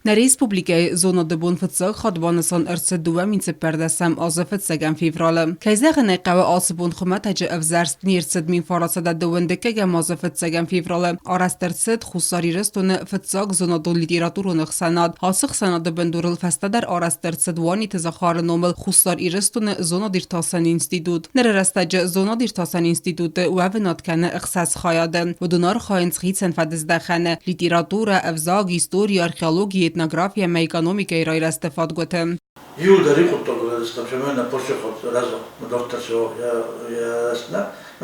Нӕ республикӕйы зонады бон фыццаг хатт банысан ӕрцыд 2014 азы фыццӕгӕм февралы. Кӕй зӕгъын ӕй хъӕуы, ацы бон хуымӕтӕджы ӕвзӕрст не рцыд 1921 азы фыццӕгӕм февралы. Арӕзт ӕрцыд Хуссар Ирыстоны фыццаг зонадон литературон ӕхсӕнад. Ацы ӕхсӕнады бындурыл фӕстӕдӕр арӕзт ӕрцыд Уаниты Захары номыл Хуссар Ирыстоны зонад-иртасӕн институт. Ныры рӕстӕджы зонад-иртасӕн институты уӕвынад кӕны ӕхсӕз хайады. Уыдон архайынц хицӕн фӕдыздӕхӕны литературӕ, ӕвзаг, истори, археологи, этнографи ӕмӕ экономикӕйы райрӕзты фадгуыты. Иуылдӕр и хъуыддагыл ӕрыстӕм, цӕмӕй нӕ пошеход рӕза, доктор йӕ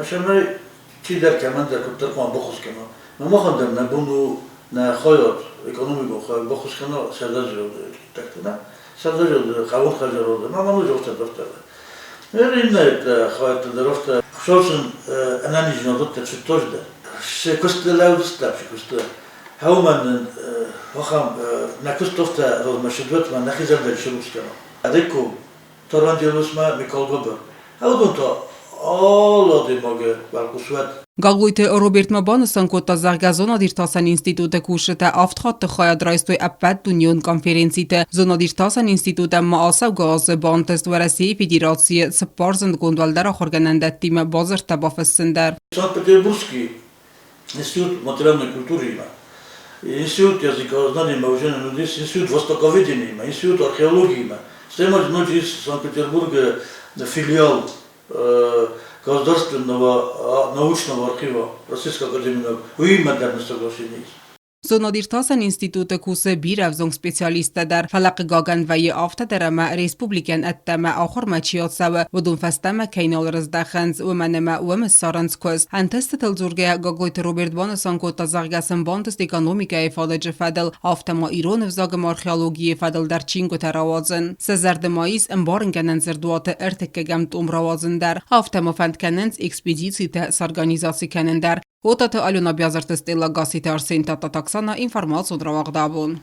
цӕмӕй чидӕр кӕмӕндӕр куыддӕр хъуамӕ баххуыс кӕна. Но махӕн дӕр нӕ бон у нӕ хайад, экономикон хайад баххуыс кӕна сӕрдӕрзӕрды хъуыддӕгты, нӕ сӕрдӕрзӕрды хъӕуон хӕдзарады, ма ма ноджы афтӕ дарддӕр. Ныр иннӕ хайӕдты дӕр афтӕ Хуыцау сын ӕнӕниздзинад дӕтты цыддоз дӕр. Сӕ куысты лӕудзыстӕм, сӕ куысты. Хъӕумӕ нын ахӕм нӕ куыст афтӕ размӕ сыдуӕтмӕ нӕхи зӕрдӕ срухс кӕнӕм. Адекком, Тарванделосмӕ Микалгобер. Уыдон та алы адӕймаги уӕлхъус уӕд. Гаглойты Роберт ма банысан кодта, зӕгъгӕ, зонад-иртасӕн институты кусджытӕ авд хатты хайад райстой ӕппӕтдунеон конференциты. Зонад-иртасӕн институтӕн ма ацӕугӕ азы бантыст Уӕрӕсейы Федерацийы цыппар зындгонд уӕлдӕр ахуыргӕнӕндӕттимӕ бадзырдтӕ бафыссын дӕр. Санкт-Петербургский институт материальной культуры институт языкознания уже институт востоковедения, институт археологии. Стӕй ма ноджы ис Санкт-Петербурге филиал Государственного научного архива Российской Академии наук. Уыимӕ дӕр не соглашение ис. Зонад-иртасӕн институты кусы бирӕ ӕвзонг специалисттӕ дӕр, фӕлӕ хъыгагӕн вӕййы афтӕ дӕр ӕмӕ республикӕйӕн ӕддӕмӕ ахуырмӕ чи ацӕуы, уыдон фӕстӕмӕ кӕй нал рыздӕхынц, уымӕн ӕмӕ уым ссарынц куыст. Ӕнтыстытыл дзургӕйӕ Гаглойты Роберт банысан кодта, зӕгъгӕ сын бантыст экономикӕйы фадыджы фӕдыл, афтӕ ма ирон ӕвзаг ӕмӕ археологийы фӕдыл дӕр чингуытӕ рауадзын. Сӕ зӕрды ма ис ӕмбарынгӕнӕн дзырдуаты ӕртыккӕгӕм том рауадзын дӕр. Афтӕ ма фӕнд кӕнынц экспедицитӕ сорганизаци кӕнын дӕр. Отаты Алена Бязырты Стелла Гасситы Арсен Тата Таксана информацион рауагъдабон.